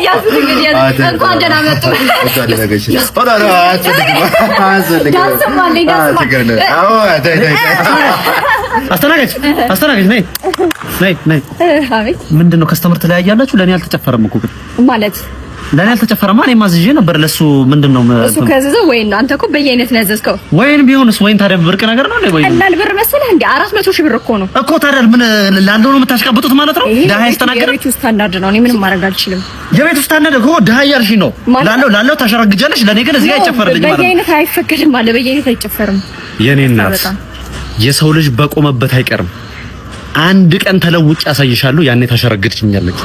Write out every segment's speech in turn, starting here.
ያዙት እንግዲህ ያዙት። እንኳን ደህና መጡ። ዳንስም አለኝ፣ ዳንስም አለኝ። አስተናጋጅ፣ አስተናጋጅ፣ ነይ ነይ ነይ። አቤት። ምንድን ነው customer ትለያያላችሁ? ለእኔ አልተጨፈረም እኮ ግን። ማለት? ለእኔ አልተጨፈረማ። እኔ ማዝዤ ነበር ለሱ። ምንድን ነው? እሱ ከዘዘ ወይን ነው። አንተ እኮ በየአይነት ነው ያዘዝከው። ወይን ቢሆንስ? ወይን ታዲያ ብርቅ ነገር ነው እንዴ? ወይን ቀላል ብር መሰለህ እንዴ? 400,000 ብር እኮ ነው። እኮ ታዲያ ምን ላለው ነው የምታሽቀብጡት ማለት ነው? ይሄ ድሀ ያስተናግድ የቤቱ ስታንዳርድ ነው። እኔ ምንም ማድረግ አልችልም። የቤቱ ስታንዳርድ እኮ ድሀ እያልሽኝ ነው። ማለት- ላለው ታሸረግጃለሽ። ለእኔ ግን እዚህ ጋር አይጨፈርልኝ ማለት ነው። በየአይነት አይፈቀድም አለ። በየአይነት አይጨፈርም። የኔ እናት፣ በጣም። የሰው ልጅ በቆመበት አይቀርም። አንድ ቀን ተለውጬ አሳይሻለሁ። ያኔ ታሸረግድሽኛለች።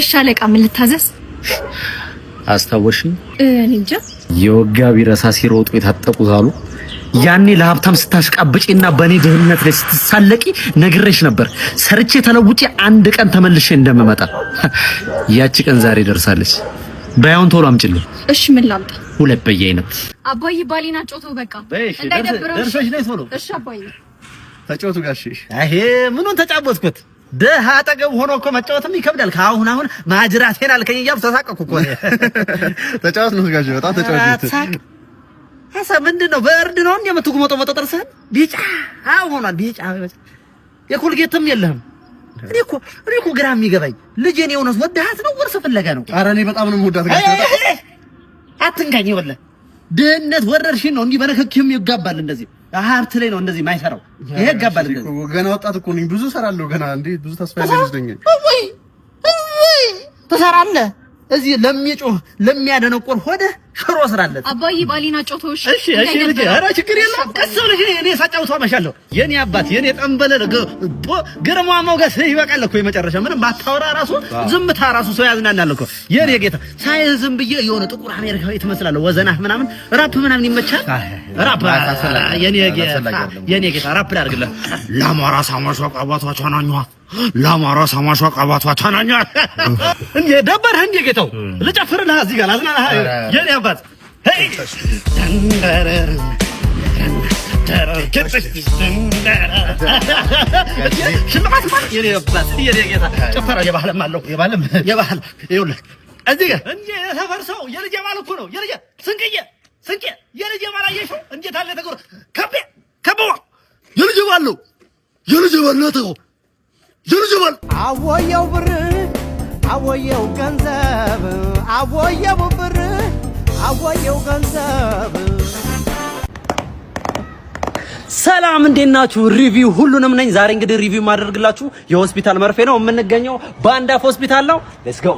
እሺ አለቃ፣ ምን ልታዘዝ? አስታወሽኝ? እኔ እንጃ። የወጋ ቢረሳ ሲሮጡ የታጠቁት አሉ። ያኔ ለሀብታም ስታሽቃብጪና በእኔ ድህነት ላይ ስትሳለቂ ነግሬሽ ነበር። ሰርቼ ተለውጬ አንድ ቀን ተመልሼ እንደምመጣ። ያቺ ቀን ዛሬ ደርሳለች። በያውን ቶሎ አምጪልኝ። እሺ ምን ላምጣ? ሁለት በየአይነት። አባዬ፣ ባሌን አጫውተው በቃ እንዳይደብረው። እሺ? ደርሰሽ ነይ ቶሎ። እሺ አባዬ። ተጫወቱ ጋሼ። ይሄ ምኑን ተጫወትኩት? ድሃ አጠገብ ሆኖ እኮ መጫወትም ይከብዳል። ከአሁን አሁን ማጅራቴን አልከኝ እያልኩ ተሳቀቅኩ እኮ። ተጫወት ነው ጋሼ፣ በጣም ተጫወት ነው። ሳቅ ሀሳብ ምንድን ነው? በእርድ ነው እንዴ የምትጉመጠመጠው? ጥርስህን ቢጫ ሆኗል። ቢጫ የኮልጌትም የለህም። እኔ እኮ ግራ የሚገባኝ ልጄን የእውነት ወደሃት ነው ወርስ ፍለጋ ነው? ኧረ እኔ በጣም ነው የምወዳት ጋሼ። በጣም። አትንካኝ። ይኸውልህ ድህነት ወረርሽኝ ነው። እንዲህ በንክኪም ይጋባል። እንደዚህ ሀብት ላይ ነው እንደዚህ የማይሰራው። ይሄ ይጋባል እንደዚህ። ገና ወጣት እኮ ነኝ፣ ብዙ እሰራለሁ ገና። እንዴ ብዙ ተስፋ ያለኝ ልጅ ነኝ። ወይ ወይ፣ ትሰራለህ። እዚህ ለሚጮህ ለሚያደነቁር ሆደ ሽሮ ስራለት። አባዬ፣ ባሌን አጫውተው እሺ። እሺ እሺ ልጄ፣ ኧረ ችግር የለም። ቀስ ብለሽ እኔ ሳጫውተው አመሻለሁ። የኔ አባት፣ የኔ ጠንበለል ግርማ ሞገስ ይበቃል እኮ። የመጨረሻ ምንም ባታወራ ራሱ ዝምታ ራሱ ሰው ያዝናናል እኮ። የኔ ጌታ፣ ሳይ ዝም ብዬ የሆነ ጥቁር አሜሪካዊ ትመስላለህ። ወዘናህ ምናምን ራፕ ምናምን ይመቻል። ራፕ የኔ ጌታ፣ የኔ ጌታ፣ ራፕ ላድርግልህ። ለአማራ ሳማሿ ቃባቷ ቻናኟ፣ ለአማራ ሳማሿ ቃባቷ ቻናኟ። እንዴ ደበረህ እንዴ ጌታው? ልጨፍርልህ እዚህ ጋር ላዝናናህ የኔ አባት። ሄይ ደንደረር ሽልማት ማለት የኔ አባት፣ የኔ ጌታ፣ ጭፈራ የባህልም አለው። የባህልም የባህል ይኸውልህ እዚህ ጋር እንዴ የሰፈር ሰው የልጄ ባል እኮ ነው። የልጄ ስንቅዬ ስንቄ የልጄ ባል አየሽው? እንዴት አለ ተጎር ከቤ ከበዋ የልጄ ባል ነው። የልጄ ባል ነው። የልጄ ባል። አወየው ብር፣ አወየው ገንዘብ፣ አወየው ብር፣ አወየው ገንዘብ። ሰላም፣ እንዴት ናችሁ? Review ሁሉንም ነኝ። ዛሬ እንግዲህ review የማደርግላችሁ የሆስፒታል መርፌ ነው። የምንገኘው በአንዳፍ ሆስፒታል ነው። Let's go።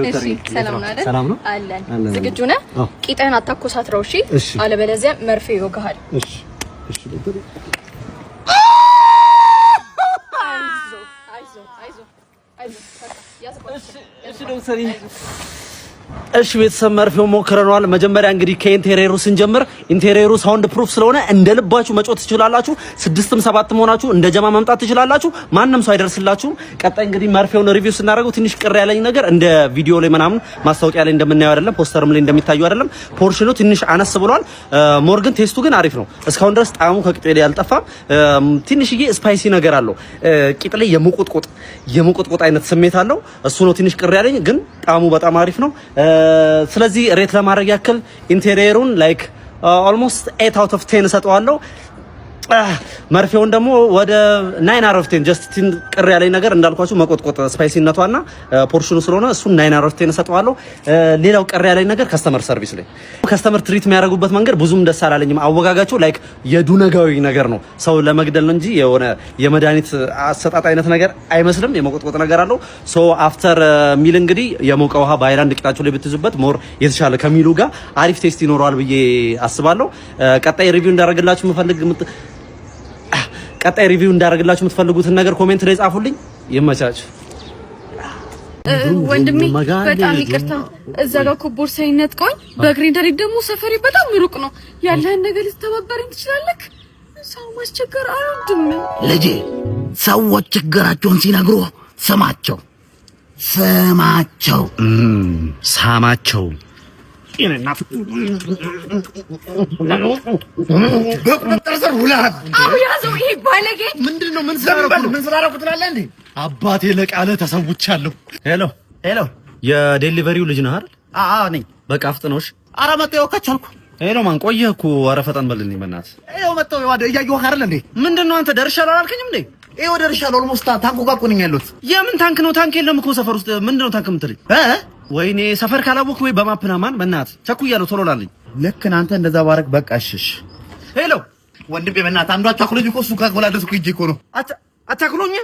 እሺ ሰላም ነው አይደል? ሰላም ነው። አለን። አለን። ዝግጁ ነህ? አዎ። ቂጥህን አታኮሳትረው እሺ? እሺ። አለበለዚያ መርፌ ይወጋሃል። እሺ እሺ ዶክተር። አይዞህ አይዞህ አይዞህ አይዞህ። በቃ ያዝ። እሺ ዶክተር። እሺ ቤተሰብ፣ መርፌው ሞክረነዋል። መጀመሪያ እንግዲህ ከ interior ኡ ስንጀምር interior ኡ sound proof ስለሆነ እንደ ልባችሁ መጮህ ትችላላችሁ። ስድስትም ሰባትም ሆናችሁ እንደ ጀማ መምጣት ትችላላችሁ። ማንም ሰው አይደርስላችሁም። ቀጣይ እንግዲህ መርፌውን review ስናደርገው ትንሽ ቅር ያለኝ ነገር እንደ ቪዲዮ ላይ ምናምን ማስታወቂያ ላይ እንደምናየው አይደለም፣ ፖስተርም ላይ እንደሚታዩ አይደለም። Portion ኑ ትንሽ አነስ ብሏል። More ግን taste ኡ ግን አሪፍ ነው። እስካሁን ድረስ ጣዕሙ ከቂጤ ላይ አልጠፋም። ትንሽዬ spicy ነገር አለው። ቂጥ ላይ የመቆጥቆጥ የመቆጥቆጥ አይነት ስሜት አለው። እሱ ነው ትንሽ ቅር ያለኝ፣ ግን ጣዕሙ በጣም አሪፍ ነው። ስለዚህ rate ለማድረግ ያክል interior ኡን like almost 8 out of 10 እሰጠዋለሁ። መርፌውን ደግሞ ወደ 9 out of 10። Just ቅር ያለኝ ነገር እንዳልኳችሁ መቆጥቆጥ spicy ነቷና portion ኑ ስለሆነ እሱን 9 out of 10 እሰጠዋለሁ። ሌላው ቅር ያለኝ ነገር customer service ላይ customer treat የሚያደርጉበት መንገድ ብዙም ደስ አላለኝም። አወጋጋቸው like የዱነጋዊ ነገር ነው፣ ሰው ለመግደል ነው እንጂ የሆነ የመድኃኒት አሰጣጥ አይነት ነገር አይመስልም። የመቆጥቆጥ ነገር አለው። So after meal እንግዲህ የሞቀ ውሃ በሃይላንድ ቂጣቸው ላይ ብትይዙበት more የተሻለ ከ meal ኡ ጋር አሪፍ taste ይኖረዋል ብዬ አስባለሁ። ቀጣይ review እንዳደርግላችሁ የምትፈልጉትን ነገር comment ላይ ጻፉልኝ። ይመቻችሁ። ወንድሜ በጣም ይቅርታ፣ እዛ ጋር እኮ ቦርሳዬን ነጥቀውኝ በእግሬ እንዳልሄድ ደግሞ ሰፈሬ በጣም ሩቅ ነው። ያለህን ነገር ልትተባበረኝ ትችላለህ? ሰው ማስቸገር አልወድም። ልጄ ሰዎች ችግራቸውን ሲነግሩ ስማቸው፣ ስማቸው፣ ሳማቸው። በቁጥጥር ስር ውለሃል። አዎ ያዘው። ይሄ ባለጌ ምንድን ነው? ምን ስላደረኩ ምን ስላደረኩ ትላለህ እንዴ? አባቴ ለቃለ ተሰውቻለሁ። Hello hello፣ የ delivery ው ልጅ ነህ አይደል? አዎ ነኝ። በቃ አፍጥነውሽ። ኧረ መጣሁ ከቻልኩ። Hello ማን ቆየህ እኮ። ኧረ ፈጠን በልልኝ በእናትህ። ይኸው መጣሁ። እያየሁህ አይደል እንዴ? ምንድን ነው አንተ ደርሻለሁ አላልከኝም እንዴ? ይኸው ደርሻለሁ። Almost ታንኩ ጋር እኮ ነኝ ያለሁት። የምን ታንክ ነው? ታንክ የለም እኮ ሰፈር ውስጥ። ምንድን ነው ታንክ የምትለኝ? ወይኔ ሰፈር ካላወቅህ ወይ በ map ና ማን በእናትህ ቸኩያለሁ። ቶሎ ላልኝ። ልክ ነህ አንተ። እንደዛ ባረግ በቃ። እሺ Hello ወንድሜ በእናትህ አንዷ አቻኩሎኝ እኮ እሱ ጋር ላደርስ እኮ ሂጅ እኮ ነው። አቻኩሎኝ?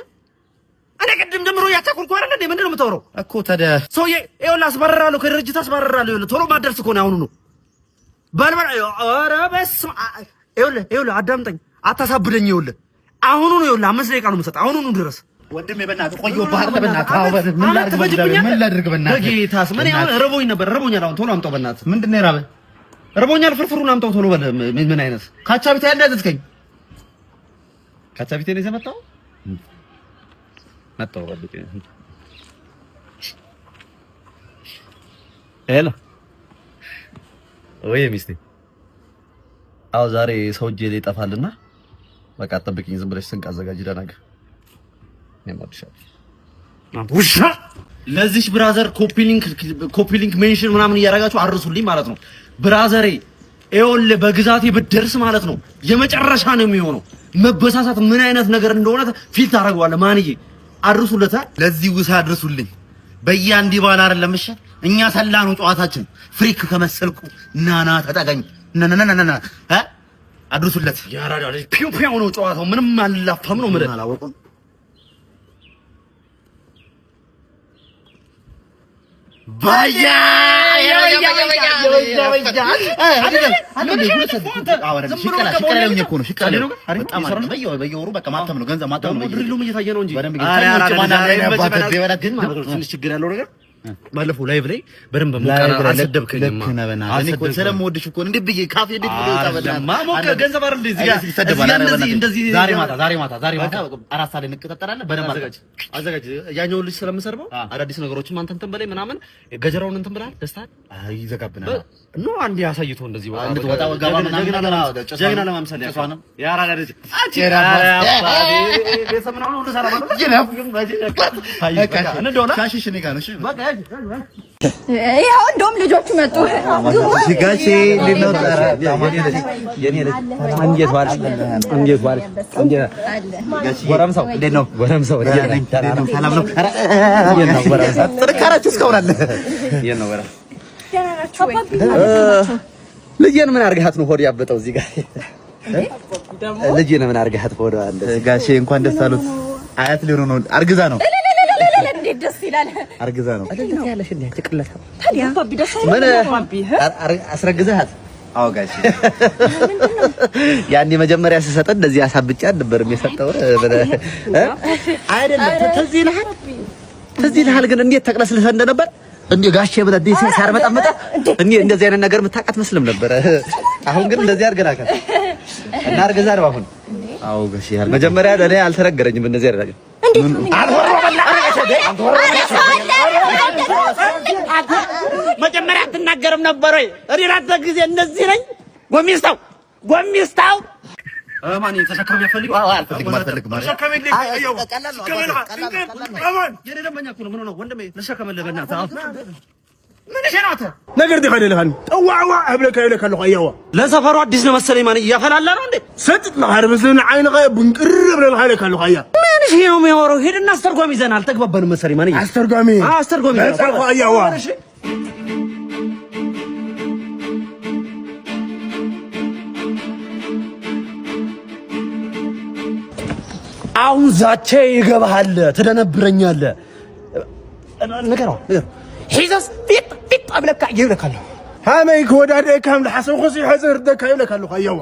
እኔ ቅድም ጀምሮ እያቻኩልኩህ አይደል እንዴ? ምንድን ነው የምታወራው እኮ ታዲያ? ሰውዬ ይኸውልህ አስባርራለሁ፣ ከድርጅት አስባርራለሁ። ይኸውልህ ቶሎ ማደርስ እኮ ነው አሁኑ ነው። በል በል። ኧረ በስመ አብ። ይኸውልህ ይኸውልህ አዳምጠኝ፣ አታሳብደኝ። ይኸውልህ አሁኑ ነው። ይኸውልህ 5 ደቂቃ ነው የምሰጥህ። አሁኑኑ ድረስ ወንድሜ በእናትህ ቆየሁብህ አይደል? በእናትህ አዎ። ምን ላድርግ? ምን ላድርግ? በእናትህ በጌታ ስም እኔ አሁን ርቦኝ ነበር፣ ርቦኛል። አሁን ቶሎ አምጣው በእናትህ። ምንድን ነው የራበህ? ርቦኛል። ፍርፍሩን አምጣው ቶሎ በል። ምን አይነት ካቻ ቢቴ ያለ ያዘዝከኝ? ካቻ ቢቴ ነው ይዘህ መጣሁ መጣሁ። Hello ወይ ሚስቴ፣ አዎ ዛሬ ሰው እጄ ላይ ይጠፋልና በቃ አትጠብቂኝ። ዝም ብለሽ ስንቅ አዘጋጅ። ደህና ግር ውሻ ለዚች brother copy link copy link mention ምናምን እያደረጋችሁ አድርሱልኝ ማለት ነው። Brother ኤ ይኸውልህ በግዛቴ ብትደርስ ማለት ነው የመጨረሻ ነው የሚሆነው። መበሳሳት ምን አይነት ነገር እንደሆነ feel ታደርገዋለህ። ማንዬ አድርሱለት፣ ለዚህ ውሳ አድርሱልኝ። በየአንድ ባል አይደለም እሺ። እኛ ሰላ ነው ጨዋታችን። Freak ከመሰልኩ ናና ተጠጋኝ ናናናናና አድርሱለት። ያራዳ ልጅ ፒው ፒው ነው ጨዋታው። ምንም አልላፋም ነው የምልህ። አላወቁም። ባያ በየወሩ በቃ ማተም ነው ገንዘብ ማተም ነው። ድሪሉም እየታየ ነው እንጂ ግን ማለት ነው ትንሽ ችግር ያለው ነገር ባለፈው live ላይ በደንብ ሞቀ አልሰደብከኝም። ስለምወድሽ እኮ እንዴት ብዬ ካፌ እንዴት ብዬ ሞቀ ገንዘብ አይደል እዚህ ጋር እንደዚህ ዛሬ ማታ ዛሬ ማታ ዛሬ ማታ 4 ሰዓት ላይ እንቀጣጠራለን። በደንብ አዘጋጅ አዘጋጅ። ያኛውን ልጅ ስለምሰርበው አዳዲስ ነገሮችም አንተ እንትን በላይ ምናምን ገጀራውን እንትን ብለሃል። ደስታ ይዘጋብናል። No አንዴ አሳይቶ እንደዚህ ወጣ ገባ ምናምን ጀግና ለማምሰል ያራዳ ልጅ ቤተሰብ ምናምን ሁሉ ሰላም አይደል? ሻሽሽ እኔ ጋር ነው። እሺ ይኸው እንደውም ልጆቹ መጡ። ጋሼ እንዴት ነው? እንዴት ዋልሽ? እንዴት ዋልሽ? ጎረምሳው እንዴት ነው? ጎረምሳው ሰላም ነው? ጥንካሬያችሁ እስካሁን አለ። ልጄን ምን አድርገሃት ነው ሆድ ያበጠው እዚህ ጋር? ልጄን ምን አድርገሃት ሆድ አለ? ጋሼ እንኳን ደስ አሉት። አያት ሊሆኑ ነው። አርግዛ ነው። እንዴት ደስ ይላል! አርግዛ ነው። ምን አስረግዘሃት? አዎ ጋሼ። ያኔ መጀመሪያ ስሰጠን እንደዚህ አሳብጬ አልነበረም የሰጠው አይደለም። ትዝ ይልሃል? ትዝ ይልሃል ግን እንዴት ተቅለስልሰህ እንደነበር እንዴ ጋሼ ብለህ እንዴ ሲያርመጠምጠ እኔ እንደዚህ አይነት ነገር የምታውቃት መስልም ነበረ። አሁን ግን እንደዚህ አድርገናታል እና አርግዛ ነው አሁን። አዎ ጋሼ። መጀመሪያ ለእኔ አልተነገረኝም እንደዚህ አይደለም። መጀመሪያ አትናገርም ነበር ወይ? እኔ ላንተ ጊዜ እንደዚህ ነኝ። ጎሚስታው ጎሚስታው ማን ተሸካሚ ያፈልግ? አዎ አልፈልግም፣ አልፈልግም። የኔ ደንበኛ እኮ ነው። ምን ሆነው ወንድሜ? ልሸከምልህ በእናትህ። ነገር ዲኻ ደለኻኒ ጠዋዕዋ ህብለካ ይብለካ ኣለኹ ኣያዋ ለሰፈሩ አዲስ ነው መሰለኝ። ማን እያፈላላ ነው እንዴ? ሰጥጥ መኻር መስለኒ ዓይንኸ ብንቅር ብለልካ ይብለካ ኣለኹ ኣያ ምን እሺ ነው የሚያወራው? ሄድና አስተርጓሚ ይዘናል። አልተግባባንም መሰለኝ። ማን አስተርጓሚ አስተርጓሚ መጻኹ ኣያዋ አሁን ዛቼ ይገባሃል፣ ትደነብረኛለህ። ንገረው ንገረው ሒዘስ ፊጥ ፊጥ ኣብለካ ይብለካ ኣለኹ ሃመይ ክወዳድአካ ከም ዝሓሰብኩ ሕዚ ርደካ ይብለካ ኣለኹ ኣያዋ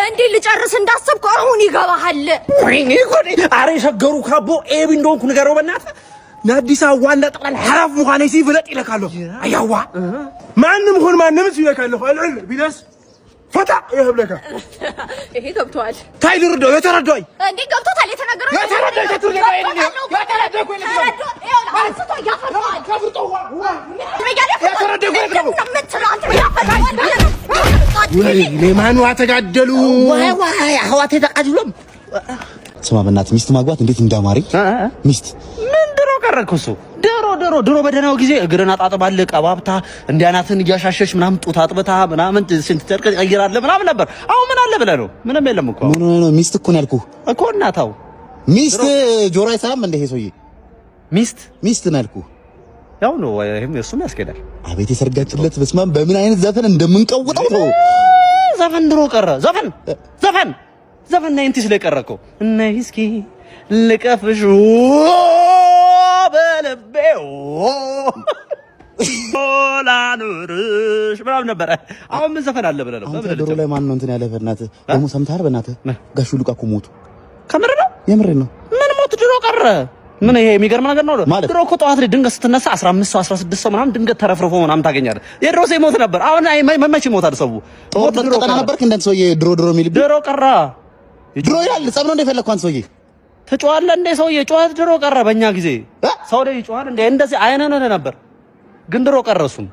እንዴ ልጨርስ እንዳሰብኩ አሁን ይገባሃል። ወይኔ ጉዴ! ኧረ የሸገሩ ካቦ ኤቢ እንደሆንኩ ንገረው በእናትህ። ንኣዲስ ኣበባ ዋና ጠቅላላ ሓላፍ ምዃነይሲ ፍለጥ ኢለካ ኣለኹ። ኣያዋ ማንም ኹን ማንም ይብለካ ኣለኹ። ኣልዕል ቢለስ ፈታ የህብለካ። ይሄ ገብቶሃል። እንታይ ልርድኦ? የተረድኦይ። እንዴ ገብቶታል። የተናገረው የተረድኦይ የተረድኦይ። አንስቶ ያፈርጠዋል። ወይኔ ማኑ ተጋደሉ። ዋይ ዋይ፣ ኣሕዋተይ ተቃቲሎም። ስማ በእናትህ፣ ሚስት ማግባት እንዴት እንዳማረኝ ሚስት። ምን ድሮ ቀረ እኮ እሱ። ድሮ ድሮ ድሮ በደህናው ጊዜ እግርን አጣጥባለህ፣ ቀባብታ እንዲያናትን እያሻሸሽ ምናምን ጡት አጥብታ ምናምን ስንት ጨርቅ ቀይራለህ ምናምን ነበር። አሁን ምን አለ ብለህ ነው? ምንም የለም እኮ። ምን ሆነህ ነው? ሚስት እኮ ነው ያልኩህ። እኮ እናታው ሚስት ጆሮ አይሰማም እንደ ይሄ ሰውዬ? ሚስት። ሚስት ነው ያልኩህ። ያው ነው፣ ይሄም እሱም ያስኬዳል። አቤት የሰርጋችን ዕለት፣ በስመ አብ፣ በምን አይነት ዘፈን እንደምንቀውጠው ነው። ዘፈን ድሮ ቀረ። ዘፈን ዘፈን ዘፈን 90s ላይ ቀረ እኮ። ነይ እስኪ ልቀፍሽ በልቤ ላኑርሽ ምናምን ነበረ። አሁን ምን ዘፈን አለ ብለህ ነው? አንተ ድሮ ላይ ማን ነው እንትን ያለ? በእናትህ ደግሞ ሰምተሃል? በእናትህ ጋሹ ሉቃ እኮ ሞቱ። ከምር ነው? የምሬን ነው። ምን ሞት ድሮ ቀረ። ምን ይሄ የሚገርም ነገር ነው። ማለት? ድሮ እኮ ጠዋት ላይ ድንገት ስትነሳ 15 ሰው 16 ሰው ምናምን ድንገት ተረፍርፎ ምናምን ታገኛለህ። የድሮ ሰው ይሞት ነበር። አሁን አይ መቼ ይሞታል ሰው? ሞት ጦርነት ድሮ ቀጠና ቀረ። ነበርክ እንደ ሰውዬ ድሮ ድሮ የሚልብህ? ድሮ ቀረ። ድሮ ይላል። ጸብ ነው እንደፈለግኩ አንተ ሰውዬ። ትጮኻለህ እንደ ሰውዬ። ጩኸት ድሮ ቀረ። በእኛ ጊዜ ሰው ላይ ይጮኻል እንደ እንደዚህ አይነን ነበር፣ ግን ድሮ ቀረ እሱም።